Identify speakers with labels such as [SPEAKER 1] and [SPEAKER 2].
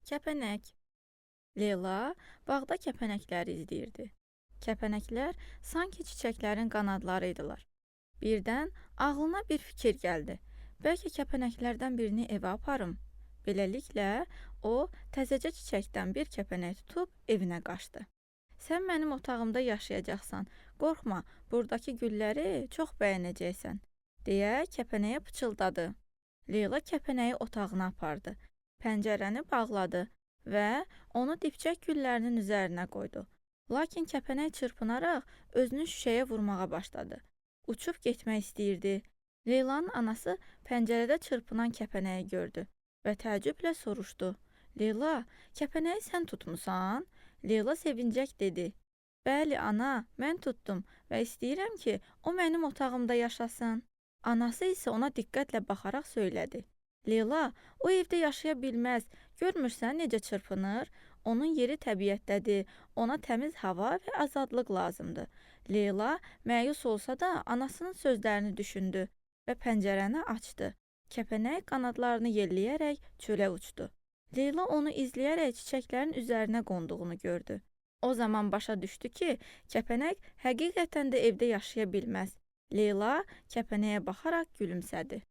[SPEAKER 1] Kəpənək. Leyla bağda kəpənəkləri izləyirdi. Kəpənəklər sanki çiçəklərin qanadları idilər. Birdən ağlına bir fikir gəldi. Bəlkə kəpənəklərdən birini evə aparım. Beləliklə, o təzəcə çiçəkdən bir kəpənək tutub evinə qaçdı. Sən mənim otağımda yaşayacaqsan. Qorxma, burdakı gülləri çox bəyənəcəksən, deyə kəpənəyə pıçıldadı. Leyla kəpənəyi otağına apardı. Pəncərəni bağladı və onu dipçək güllərinin üzərinə qoydu. Lakin kəpənək çırpınaraq özünü şüşəyə vurmağa başladı. Uçub getmək istəyirdi. Leylanın anası pəncərədə çırpınan kəpənəyi gördü və təəccüblə soruşdu. Leyla, kəpənəyi sən tutmusan? Leyla sevincək dedi. Bəli, ana, mən tutdum və istəyirəm ki, o mənim otağımda yaşasın. Anası isə ona diqqətlə baxaraq söylədi. Leyla, o evdə yaşaya bilməz. Görmürsən necə çırpınır? Onun yeri təbiətdədir. Ona təmiz hava və azadlıq lazımdır. Leyla məyus olsa da anasının sözlərini düşündü və pəncərəni açdı. Kəpənək qanadlarını yelləyərək çölə uçdu. Leyla onu izləyərək çiçəklərin üzərinə qonduğunu gördü. O zaman başa düşdü ki, kəpənək həqiqətən də evdə yaşaya bilməz. Leyla kəpənəyə baxaraq gülümsədi.